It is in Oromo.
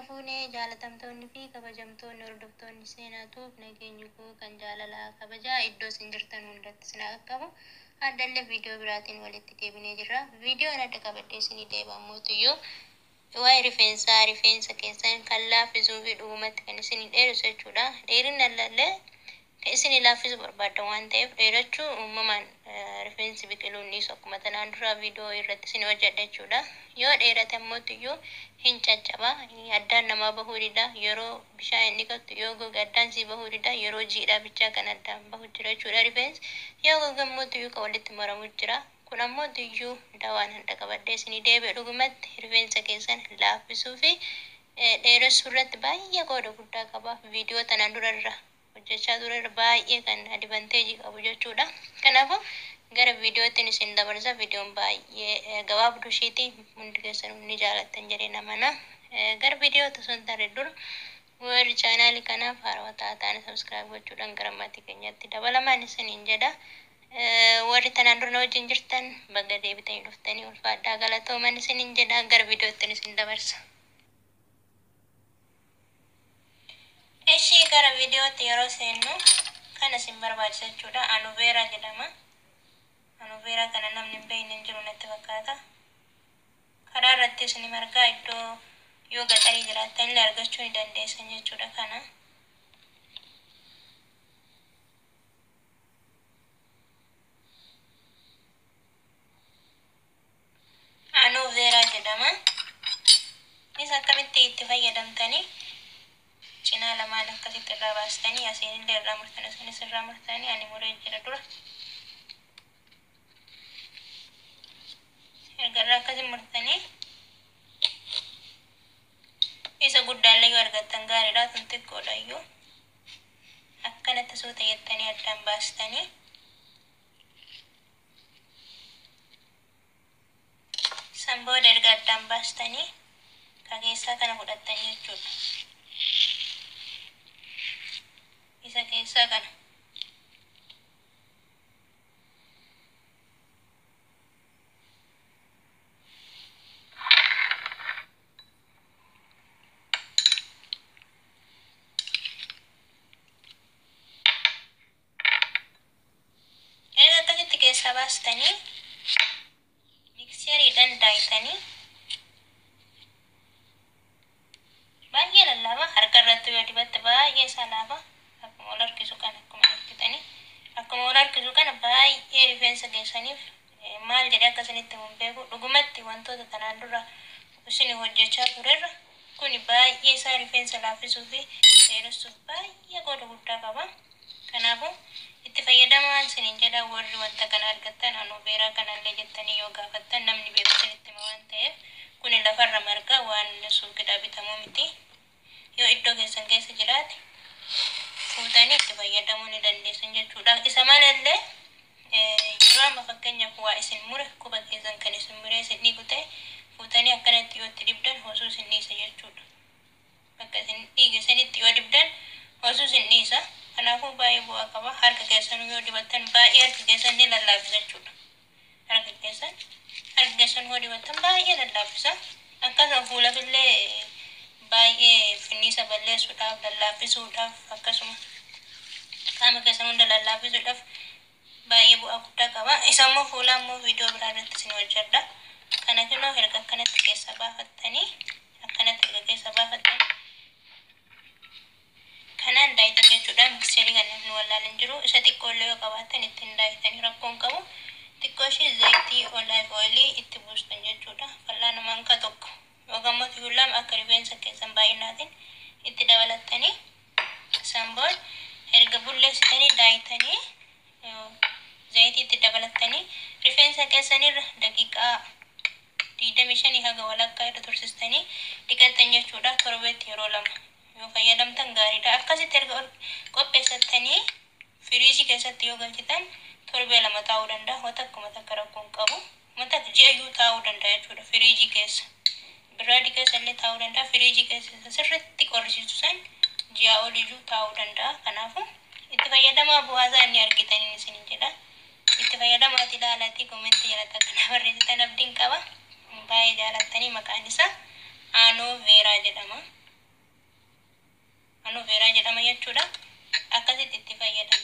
Harka fuunee jaalatamtoonni fi kabajamtoonni hordoftoonni seenaatuuf nageenyi koo kan jaalalaa kabajaa iddoo isin jirtan hundatti isin haa qaqqabu. Addallee viidiyoo biraatiin walitti deebinee jirra. Viidiyoon adda qabadhee isinii deebi'amuutu waa'ee rifeensaa, rifeensa keessan kan laaffisuu fi dhugumatti kan isinii dheerisu jechuudha. Dheerina illee kan isinii laaffisuu barbaaddan waan ta'eef, dheerachuu uumamaan rifeensi biqiluu ni akkuma tanaan dura viidiyoo irratti isin hojjedha jechuudha. Yoo dheerate ammoo hin caccaba, addaan namaa bahuu dida, yeroo bishaan hin dhiqattu yoo goge addaan sii bahuu dida, yeroo jiidhaa bichaa kan addaan bahu jira jechuudha rifeensi. Yoo goge ammoo kan walitti maramu jira. Kun ammoo iyyuu dawaan hunda qabadhee isinii deebi'e dhugumatti rifeensa keessan laaffisuu fi dheeressuu irratti baay'ee qooda guddaa qaba. Viidiyoo tanaan dura irra hojjechaa ture irra baay'ee kan advanteejii qabu jechuudha. Kanaafuu gara viidiyootti isin dabarsa. Viidiyoon baay'ee gabaabduu ishiiti, hundi keessan ni jaalattan jedhee namana. Gara viidiyootti osoo hin tarre dura warri chaanaalii kanaaf haarawaa taatan subscribe gochuudhaan gara maatii keenyaatti dabalamaan isiniin jedha. Warri tanaan dura wajjin jirtan baga deebitanii dhuftanii, ulfaadhaa, galatooman isiniin jedha. Gara viidiyootti isin dabarsa. Ishii gara viidiyootti yeroo seennu kan isin barbaachisa jechuudha. Aloe vera jedhama. Aloe vera kana namni hin beekne hin jiru natti fakkaata. Karaa irratti isin margaa, iddoo yoo gaxarii jiraattan illee argachuu ni dandeessan jechuudha kana. Aloe vera jedhama. Innis akkamitti itti fayyadamtanii, cinaa lamaan akkasitti irraa baastanii, asiin illee irraa murtanii, asiinis irraa murtanii, ani muree jira dura. Erga irraa akkasi murtanii, isa guddaallee yoo argattan gaariidha, tun xiqqoodha iyyuu. Akkanatti suuta jettanii addaan baastanii, san booda erga addaan baastanii ka keessaa kana fudhattan jechuudha. Isa keessaa kana. Erga akkasitti keessaa baastanii mikseriidhaan daayitanii, baay'ee lallaafaa, harka irratti yoo dibatte baay'ee isaa laafa. Akkuma wal harkisu kana, akkuma harkitanii akkuma wal harkisu kana, baay'ee rifeensa keessaniif maal jedhee akkasinitti hin beeku. Dhugumatti wantoota tanaan dura isin hojjechaa turerra kuni baay'ee isaa rifeensa laaffisuu fi dheeressuuf baay'ee qooda guddaa qaba. Kanaafuu itti fayyadamaa isiniin jedha. Warri wanta kana argattan aloe vera kanallee jettanii yoo gaafattan namni beeku isinitti hima waan ta'eef, kuni lafarra marga, waan suuqidhaa bitamuu miti. Yoo iddoo keessan keessa jiraate fuutanii itti fayyadamuu ni dandeessan jechuudha. Isa malallee yeroo amma fakkeenyaaf waa isin mure, quba keessan kan isin muree isin dhiigu ta'e, fuutanii akkanatti yoo itti dibdan hosuu isin dhiisa jechuudha. Bakka isin dhiige sanitti yoo dibdan hosuu isin dhiisa. Kanaafuu baay'ee bu'aa qaba. Harka keessan yoo dibattan baay'ee harka keessan ni lallaaffisa jechuudha. Harka keessan yoo dibattan baay'ee lallaaffisa. Akkasuma fuulafillee baay'ee finniisa balleessuudhaaf, lallaaffisuudhaaf, akkasuma qaama keessan hunda lallaaffisuudhaaf baay'ee bu'aa guddaa qaba. Isa immoo fuula immoo viidiyoo biraa irratti isin hojjedha. Kana kinoo erga akkanatti keessa baafattanii, akkanatti erga keessa baafattanii, kanaan daayitan jechuudha. Mikserii kan namni wallaalan jiru, isa xiqqoollee yoo qabaattan ittiin daayitanii rakkoon qabu. Xiqqoo ishee zayitii olive oilii itti buustan jechuudha. Fal'aana maankaa tokko yookaan immoo tuyyuu lama akka rifeensa keessan baay'inaatiin itti dabalattanii, san booda erga bulleessitanii daayitanii zayitii itti dabalattanii rifeensa keessanirra daqiiqaa 25 haga walakkaa irra tursistanii dhiqattan jechuudha. Torbeetti yeroo lama yoo fayyadamtan gaariidha. Akkasitti erga qopheessattanii firiijii keessatti yoo galchitan torbee 2 taa'uu danda'a. Wanta akkuma takka rakkoon qabu. Wanta ji'a iyyuu taa'uu danda'a jechuudha firiijii keessa. Biraadii keessa illee taa'uu danda'a. Firiijii keessa sirriitti qorrisiisu san ji'a oliyyuu taa'uu danda'a. Kanaafuu itti fayyadamaa, bu'aa isaa inni argitanii isiniin jedha. Itti fayyadamaati ilaalaatii commentii jalatti akka na barreessitan abdiin qaba. Baay'ee jaalattanii, maqaan isaa aloe vera jedhama. Aluveeraa jedhama jechuudha. Akkasitti itti fayyadama.